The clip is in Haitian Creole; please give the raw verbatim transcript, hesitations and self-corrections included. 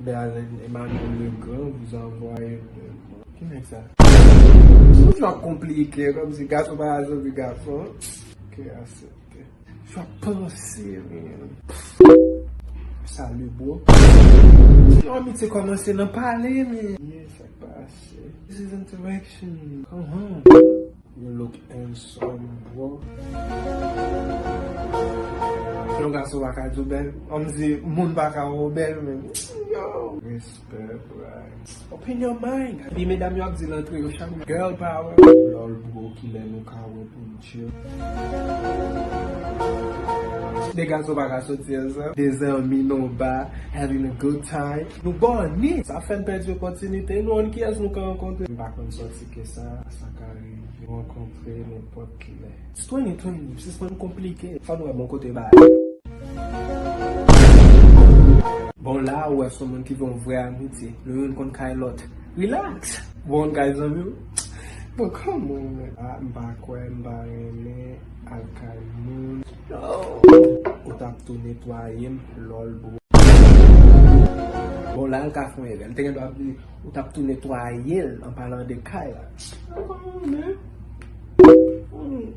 Berlin, Emmanuel Legrand vous envoie. Ki nèg sa? Sou jan konplike, kòmsi gason pa ka sòti gason. Ok, aksepte. Sa panse, man. Salut, bro. Yon amitye kòmanse nan pale, man. Yeah, sa k pase. This is interaction. Come on. You look handsome, bro. Yon gason pa ka di w bèl. Kòmsi moun pa ka wè w bèl, men. Yo. Respect, bro. Open your mind. Epi medam yo ap di l antre yo chak. Girl power. Lòl, bro, kilè nou ka wè pou n chill? De gason pa ka soti ansanm. De zanmi nan ba, having a good time. Nou bòne. Sa fè n pèdi opòtinite. Nou konn kiyès nou ka rankontre. M pa konn sòti ke sa. Sa ka rive. Rankontre nenpòt kilè. It's twenty twenty. Sispann konplike. Fò nou wè bon kote bagay. Bon, la, ou wè se yon moun ki gen yon vrè amitye. Nou youn konn kay lòt. Relax. Bon, kay zanmi w. Bon, come on, man. Ah, m pa kwè, m pa renmen al kay moun. Yo. Ou t ap tou netwaye m, lòl, bro. Bon, la, l ka fè yon erè. L te gen dwa ap di, ou t ap tou netwaye l an palan de kay la. Come on, man. Hmm.